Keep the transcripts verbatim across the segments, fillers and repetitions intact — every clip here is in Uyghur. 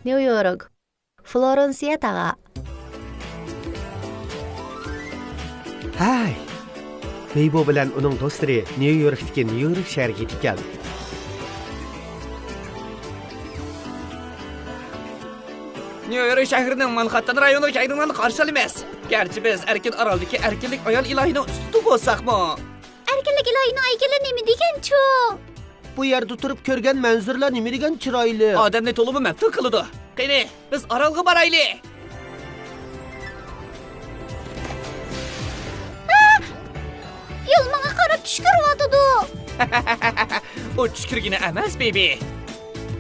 نيۇ يورك. فلورېنسىيە تاغا. ھەي! ۋېيبو بىلەن ئۇنىڭ دوستلىرى نيۇ يوركتىكى نيۇ يورك شەھىرىگە يېتىپ كەلدى. نيۇ يورك شەھىرىنىڭ مانخاتتان رايونىغا كەلگىنىڭلارنى قارشى ئالىمىز. گەرچە بىز ئەركىن ئارالدىكى ئەركىنلىك ئايال ئىلاھىنىڭ ئۈستىدە بولساقمۇ. ئەركىنلىك ئىلاھىنىڭ ھەيكىلى نېمە دېگەنچۇ؟ بۇ يەردە تۇرۇپ كۆرگەن مەنزىرىلەر نېمە دېگەن چىرايلىق. ئادەمنى تولىمۇ مەپتۇن قىلىدۇ. قېنى، بىز ئارالغا بارايلى. ئا! يول ماڭا قاراپ چۈش كۆرۈۋاتىدۇ. ئۇ چۈش كۆرگىنى ئەمەس، بېبى.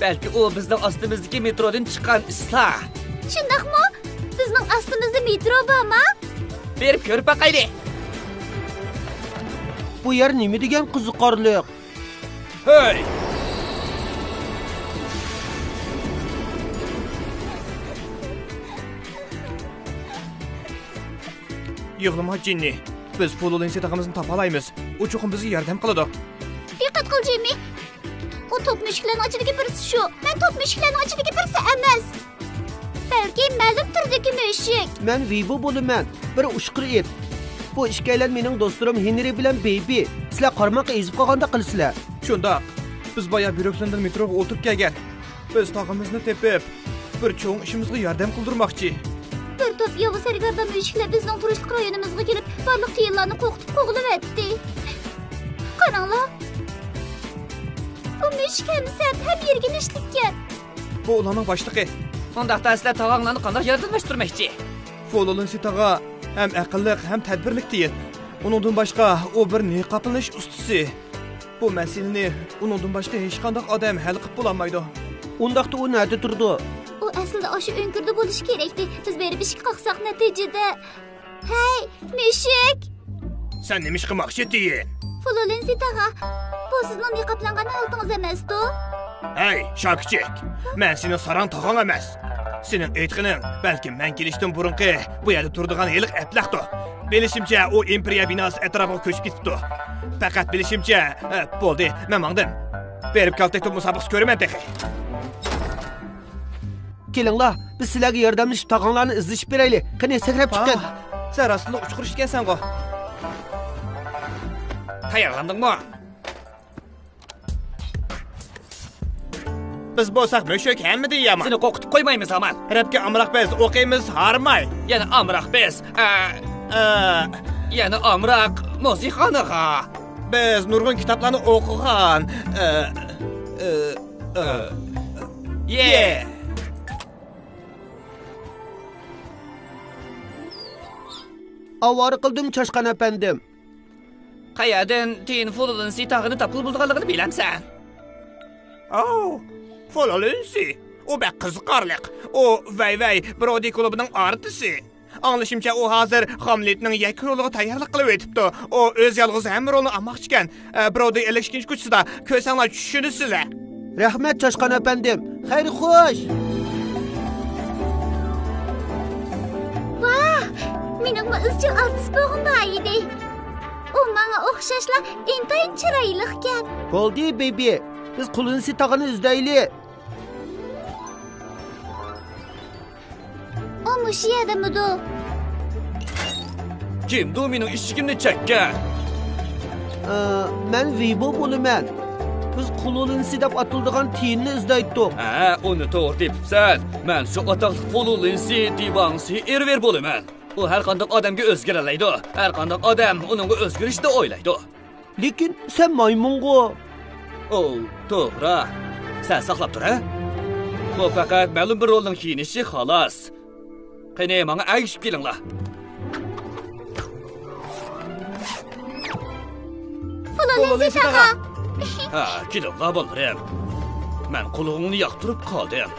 بەلكى ئۇ بىزنىڭ ئاستىمىزدىكى مېترودىن چىققان ئىسلا. شۇنداقمۇ؟ بىزنىڭ ئاستىمىزدا مېترو بارمۇ؟ بېرىپ كۆرۈپ باقايلى. بۇ يەر نېمە دېگەن قىزىقارلىق. ھەي! يىغلىما، جىننى. بىز فۇلۇلىنسى تاغىمىزنى تاپالايمىز. ئۇ چوقۇم بىزگە ياردەم قىلىدۇ. دىققەت قىل، جىممى. ئۇ توپ مۈشۈكلەرنىڭ ئىچىدىكى بىرسى شۇ. مەن توپ مۈشۈكلەرنىڭ ئىچىدىكى بىرسى ئەمەس. بەلكى مەلۇم تۈردىكى مۈشۈك. مەن ۋىبۇ بولىمەن. بىر ئۇچقۇر ئىت. بۇ ئىككىيلەن مېنىڭ دوستلىرىم ھېنرى بىلەن بېيبى. سىلەر قارماققا ئېزىپ قالغاندەك قىلىسىلەر. شۇنداق. بىز بايا بروكلىندىن مېتروغا ئولتۇرۇپ كەلگەن. بىز تاغىمىزنى تېپىپ، بىر چوڭ ئىشىمىزغا ياردەم قىلدۇرماقچى. بىر توپ ياۋا سەرگەردان مۈشۈكلەر بىزنىڭ تۇرۇشلۇق رايونىمىزغا كېلىپ، بارلىق تىيىنلارنى قورقۇتۇپ قوغلىۋەتتى. قاراڭلار، بۇ مۈشۈك ھەم سەت، ھەم يىرگىنچلىككەن. بۇ ئۇلارنىڭ باشلىقى. ئۇنداقتا سىلەر تاغاڭلارنى قانداق ياردەملەشتۈرمەكچى؟ فۇلۇلىنسى تاغا ھەم ئەقىللىق، ھەم تەدبىرلىك تىيىن. ئۇنىڭدىن باشقا، ئۇ بىر نىقابلىنىش ئۇستىسى. بۇ مەسىلىنى ئۇنىڭدىن باشقا ھېچقانداق ئادەم ھەل قىلىپ بولالمايدۇ. ئۇنداقتا ئۇ نەدە تۇرىدۇ؟ ئۇ ئەسلىدە ئاشۇ ئۆڭكۈردە بولۇشى كېرەكتى. بىز بېرىپ ئىشىككە قاقساق، نەتىجىدە. ھەي، مۈشۈك! سەن نېمە ئىش قىلماقچى، تىيىن؟ فۇلۇلىنسى تاغا، بۇ سىزنىڭ نىقابلانغان ھالىتىڭىز ئەمەستۇ؟ ھەي، شاكىچىك! مەن سېنىڭ ساراڭ تاغاڭ ئەمەس. سېنىڭ ئېيتقىنىڭ، بەلكىم مەن كېلىشتىن بۇرۇنقى بۇ يەردە تۇرىدىغان ھېلىقى ئەبلەختۇ. بىلىشىمچە، ئۇ ئىمپېرىيە بىناسى ئەتراپىغا كۆچۈپ كېتىپتۇ. پەقەت بىلىشىمچە، ئە، بولدى، مەن ماڭدىم. بېرىپ كالتەكتوپ مۇسابىقىسى كۆرىمەن تېخى. كېلىڭلار، بىز سىلەرگە ياردەملىشىپ تاغاڭلارنى ئىزدىشىپ بېرەيلى. قېنى، سەكرەپ چىقىڭ. ۋاھ، سەن راستلا ئۇچقۇر ئىكەنسەنغۇ. تەييارلاندىڭمۇ؟ بىز بولساق مۈشۈك، ھەممىدىن يامان. سېنى قورقۇتۇپ قويمايمىز ھامان. رەپكە ئامراق بىز، ئوقۇيمىز ھارماي. يەنە ئامراق بىز. ئە، ئە. يەنە ئامراق مۇزىخانىغا. بىز نۇرغۇن كىتابلارنى ئوقۇغان. ئە، ئە، ئە. يە. يە. ئاۋارە قىلدىم، چاشقان ئەپەندىم. قەيەردىن تىيىن فۇلۇلىنسى تاغىنى تاپقىلى بولىدىغانلىقىنى بىلەمسەن؟ ئاۋۇ، فۇلۇلىنسى. ئۇ بەك قىزىقارلىق. ئۇ ۋەي ۋەي برودى كۇلۇبىنىڭ ئارتىسى. ئاڭلىشىمچە، ئۇ ھازىر خاملېتنىڭ يەككە رولىغا تەييارلىق قىلىۋېتىپتۇ. ئۇ ئۆزى يالغۇز ھەممە رولنى ئالماقچىكەن. ئە، برودى ئېلىشكىنچ كوچىسىدا، كۆرسەڭلار چۈشىنىسىلەر. رەھمەت، چاشقان ئەپەندىم. خەير خوش. ۋاھ، مېنىڭمۇ ئىزچىل ئارتىس بولغۇم بار ئىدى. ئۇ ماڭا ئوخشاشلا ئىنتايىن چىرايلىقكەن. بولدى، بېبى. بىز قۇلىنىسى تاغىنى ئىزدەيلى. ئۇ مۇشۇ يەردىمىدۇ؟ كىمدۇ مېنىڭ ئىشىكىمنى چەككەن؟ ئە، مەن ۋىبو بولىمەن. بىز قۇلۇلىنسى دەپ ئاتىلىدىغان تىيىننى ئىزدەيتتۇق. ھە، ئۇنى توغرا تېپىپسەن. مەن شۇ ئاتاقلىق قۇلۇلىنسى دىباڭسى ئېرۋېر بولىمەن. ئۇ ھەر قانداق ئادەمگە ئۆزگىرەلەيدۇ. ھەر قانداق ئادەم ئۇنىڭغا ئۆزگىرىشنى ئويلايدۇ. لېكىن سەن مايمۇنغۇ؟ ئوۋ، توغرا. سەن ساقلاپ تۇر، ھە؟ بۇ پەقەت مەلۇم بىر رولنىڭ كىيىنىشى، خالاس. قېنى، ماڭا ئەگىشىپ كېلىڭلار. فۇلۇلىنسى تاغا. ھە، كېلىڭلار، بالىلىرىم. مەن قۇلىقىڭنى ياقتۇرۇپ قالدىم.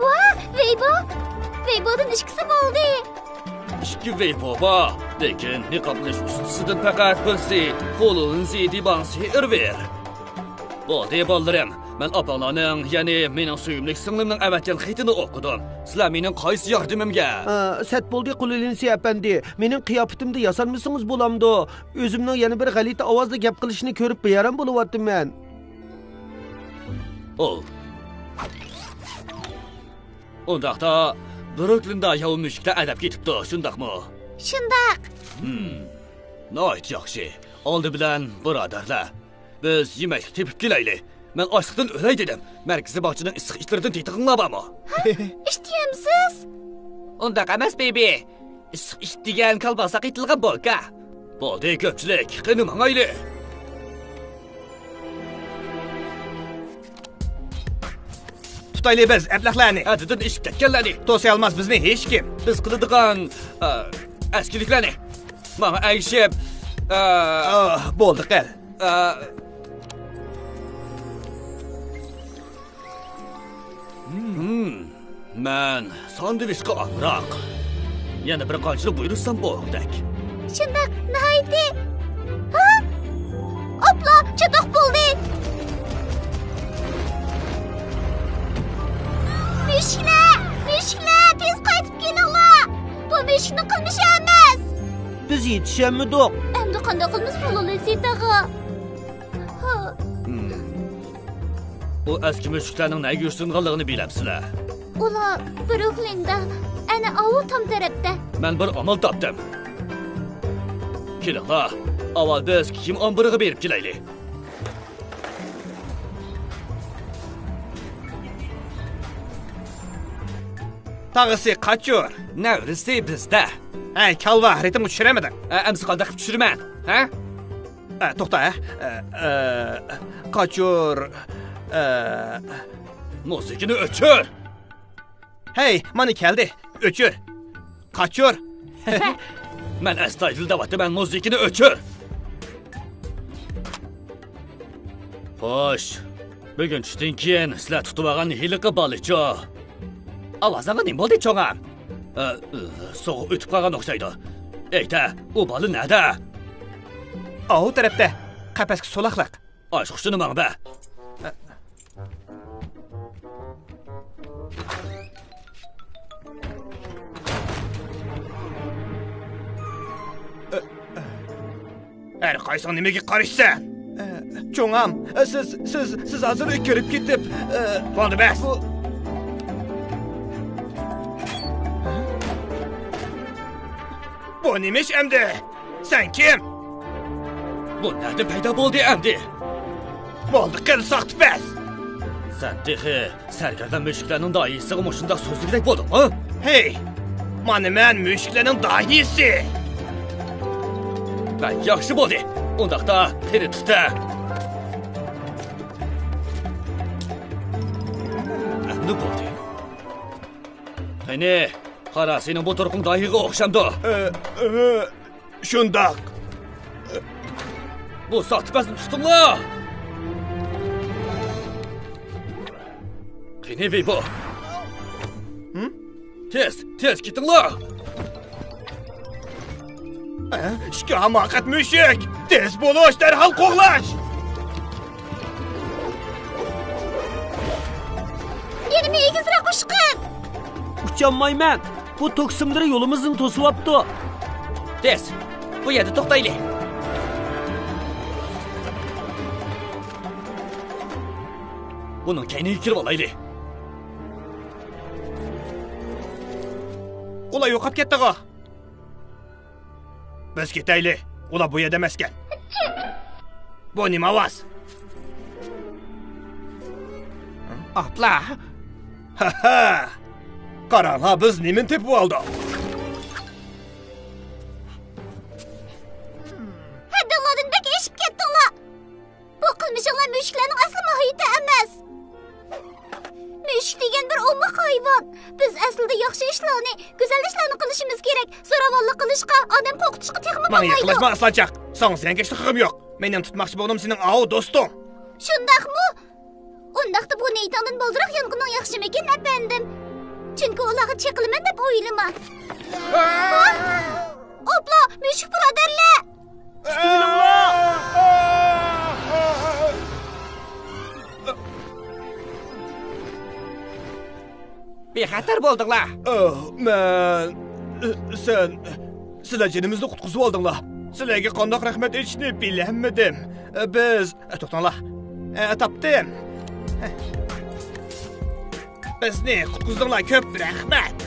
ۋاھ، ۋېيبو! ۋېيبودىن ئىككىسى بولدى. ئىككى ۋېيبو بار، لېكىن نىقابلىنىش ئۇستىسىدىن پەقەت بىرسى فۇلۇنزى دىباڭسى ئېرۋېر. بولدى، بالىلىرىم، مەن ئاپاڭلارنىڭ، يەنى مېنىڭ سۆيۈملۈك سىڭلىمنىڭ ئەۋەتكەن خېتىنى ئوقۇدۇم. سىلەر مېنىڭ قايسى ياردىمىمگە؟ ئە، سەت بولدى، قۇلىلىنسى ئەپەندى. مېنىڭ قىياپىتىمدە ياسانمىسىڭىز بولامدۇ؟ ئۆزۈمنىڭ يەنە بىر غەلىتە ئاۋازدا گەپ قىلىشىنى كۆرۈپ بىئارام بولۇۋاتىمەن. ئۇنداقتا، بروكلىندا ياۋا مۈشۈكلەر ئەدەپ كېتىپتۇ، شۇنداقمۇ؟ شۇنداق. ھىم. ناھايىتى ياخشى. ئالدى بىلەن، بۇرادەرلەر، بىز يېمەكلىك تېپىپ كېلەيلى. مەن ئاچلىقتىن ئۆلەي دېدىم. مەركىزىي باغچىنىڭ ئىسسىق ئىتلىرىدىن تېتىغىڭلار بارمۇ؟ ئىت يەمسىز؟ ئۇنداق ئەمەس، بېبى. ئىسسىق ئىت دېگەن كالباسا قېتىلغان بولكا. بولدى، كۆپچىلىك، قېنى ماڭايلى. تۇتايلى بىز ئەبلەخلەرنى. ھەددىدىن ئېشىپ كەتكەنلەرنى. توسىيالماس بىزنى ھېچكىم. بىز قىلىدىغان، ئە، ئەسكىلىكلەرنى. ماڭا ئەگىشىپ، ئە، ئاھ، بولدى قىل. ئە، ھىم، مەن ساندۋىچقا ئامراق. يەنە بىر قانچىلا بۇيرۇتسام بولغۇدەك. شۇنداق، ناھايىتى. ھا؟ ئوپلا، چاتاق بولدى. مۈشۈكلەر، مۈشۈكلەر، تېز قايتىپ كېلىڭلار. بۇ مۈشۈكنىڭ قىلمىشى ئەمەس. بىز يېتىشەلمىدۇق. ئەمدى قانداق قىلىمىز، بولالىسى تاغا؟ ھا. ھىم. ئۇ ئەسكى مۈشۈكلەرنىڭ نەگە يوشۇرۇنغانلىقىنى بىلەمسىلەر؟ ئۇلار بروكلىندا، ئەنە ئاۋۇ تام تەرەپتە. مەن بىر ئامال تاپتىم. كېلىڭلار، ئاۋۋال بىز كىيىم ئامبىرىغا بېرىپ كېلەيلى. تاغىسى قاچۇر. نەۋرىسى بىزدە. ھەي، كالۋا، رىتىمغا چۈشۈرەمىدىڭ؟ ئە، ئەمسە قانداق قىلىپ چۈشۈرىمەن؟ ھە؟ ئە، توختا، ھە؟ ئە، ئە، قاچۇر، ئە. مۇزىكىنى ئۆچۈر! ھەي، مانا كەلدى. ئۆچۈر. قاچۇر. مەن ئەستايىدىل دەۋاتىمەن، مۇزىكىنى ئۆچۈر! خوش، بۈگۈن چۈشتىن كېيىن سىلەر تۇتۇۋالغان ھېلىقى بالىچۇ؟ ئاۋازىڭغا نېمە بولدى، چوڭام؟ ئە، ئە، سوغۇق ئۆتۈپ قالغان ئوخشايدۇ. ئېيتە، ئۇ بالا نەدە؟ ئاۋۇ تەرەپتە، قەپەسكە سولاقلىق. ئاچقۇچىنى ماڭا بەر. ھەر قايسىڭ نېمىگە قارىشىسەن؟ ئە، چوڭام، سىز، سىز، سىز ھازىر كىرىپ كېتىپ، ئە، بولدى، بەس. بۇ، بۇ نېمە ئىش ئەمدى؟ سەن كىم؟ بۇ نەدىن پەيدا بولدى ئەمدى؟ بولدى، قىل ساختىپەز! سەن تېخى سەرگەردان مۈشۈكلەرنىڭ داھىيسىغا مۇشۇنداق سۆزلىگۈدەك بولدۇڭمۇ؟ ھەي! مانا مەن مۈشۈكلەرنىڭ داھىيسى! بەك ياخشى بولدى! ئۇنداقتا قېنى تۇتە! ئەمدى بولدى. قېنى، قارا، سېنىڭ بۇ تۇرقۇڭ داھىيغا ئوخشامدۇ؟ ئە، ئە، شۇنداق. بۇ ساختىپەزنى تۇتۇڭلار! قېنى، ۋىبو؟ ھىم؟ تېز، تېز كېتىڭلار! ئە، ئىككى ھاماقەت مۈشۈك! تېز بولۇش، دەرھال قوغلاش! يەنىمۇ ئېگىزرەك ئۇچقىن! ئۇچالمايمەن! بۇ توك سىملىرى يولىمىزنى توسۇۋاپتۇ! تېز! بۇ يەردە توختايلى! بۇنىڭ كەينىگە كىرىۋالايلى! ئۇلار يوقاپ كەتتىغۇ! بىز كېتەيلى، ئۇلار بۇ يەردە ئەمەسكەن. بۇ نېمە ئاۋاز؟ ئاپلا! ھەھە! قاراڭلار، بىز نېمىنى تېپىپ ئالدۇق؟ ھەددىڭلاردىن بەك ئېشىپ كەتتىڭلار! بۇ قىلمىشىڭلار مۈشۈكلەرنىڭ ئەسلى ماھىيىتى ئەمەس. مۈشۈك دېگەن بىر ئوماق ھايۋان. بىز ئەسلىدە ياخشى ئىشلارنى، گۈزەل ئىشلارنى قىلىشىمىز كېرەك. زوراۋانلىق قىلىشقا، ئادەم قورقۇتۇشقا تېخىمۇ ماڭا بولمايدۇ. يېقىنلاشما، ئاسلانچاق! ساڭا زىيانكەشلىك قىلغۇم يوق. مېنىڭ تۇتماقچى بولغىنىم سېنىڭ ئاۋۇ دوستۇڭ. شۇنداقمۇ؟ ئۇنداقتا بۇ نىيىتىڭدىن بالدۇراق يانغىنىڭ ياخشىمىكىن، ئەپەندىم؟ چۈنكى ئۇلارغا چېقىلىمەن دەپ ئويلىما. ھا؟ ئوپلا، مۈشۈك بۇرادەرلەر! تۇتۇۋېلىڭلار! بىخەتەر بولدۇڭلار. ئاھ، مەن، سەن، سىلەر جېنىمىزنى قۇتقۇزۇۋالدىڭلار. سىلەرگە قانداق رەھمەت ئېيتىشنى بىلەلمىدىم. بىز، توختاڭلار. تاپتىم. بىزنى قۇتقۇزدۇڭلار، كۆپ رەھمەت.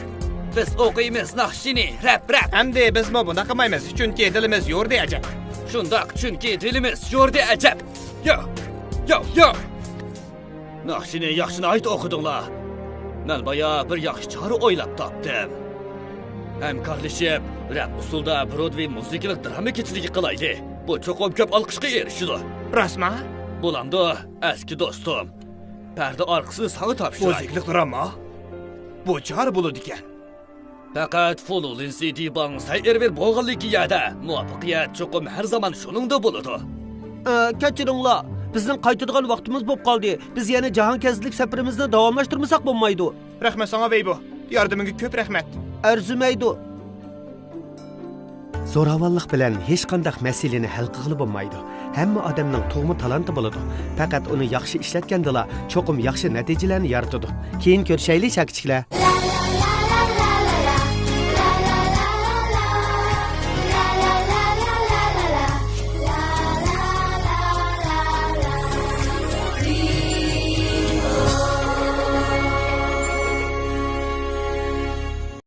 بىز ئوقۇيمىز ناخشىنى، رەپ، رەپ. ئەمدى بىزمۇ بۇنداق قىلمايمىز، چۈنكى دىلىمىز يورۇدى ئەجەب. شۇنداق، چۈنكى دىلىمىز يورۇدى ئەجەب. يو، يو، يو. ناخشىنى ياخشى ناھايىتى ئوقۇدۇڭلار. مەن بايا بىر ياخشى چارە ئويلاپ تاپتىم. ھەمكارلىشىپ، رەپ ئۇسسۇلدا برودۋېي مۇزىكىلىق دراما كېچىلىكى قىلايلى. بۇ چوقۇم كۆپ ئالقىشقا ئېرىشىدۇ. راستما؟ بولامدۇ، ئەسكى دوستۇم؟ پەردە ئارقىسىنى ساڭا تاپشۇراي. مۇزىكىلىق دراما؟ بۇ چارە بولىدىكەن. پەقەت فۇلۇ لىنسى دىباڭ سەي ئېرۋىر بولغانلىكى يەردە مۇۋەپپەقىيەت چوقۇم ھەر زامان شۇنىڭدا بولىدۇ. ئە، كەچۈرۈڭلار، بىزنىڭ قايتىدىغان ۋاقتىمىز بولۇپ قالدى. بىز يەنە جاھانكەزدىلىك سەپىرىمىزنى داۋاملاشتۇرمىساق بولمايدۇ. رەھمەت ساڭا، ۋەيبو. ياردىمىڭگە كۆپ رەھمەت. ئەرزىمەيدۇ. زوراۋانلىق بىلەن ھېچقانداق مەسىلىنى ھەل قىلغىلى بولمايدۇ. ھەممە ئادەمنىڭ تۇغما تالانتى بولىدۇ. پەقەت ئۇنى ياخشى ئىشلەتكەندىلا، چوقۇم ياخشى نەتىجىلەرنى يارىتىدۇ. كېيىن كۆرۈشەيلى، شاكىچىكلەر.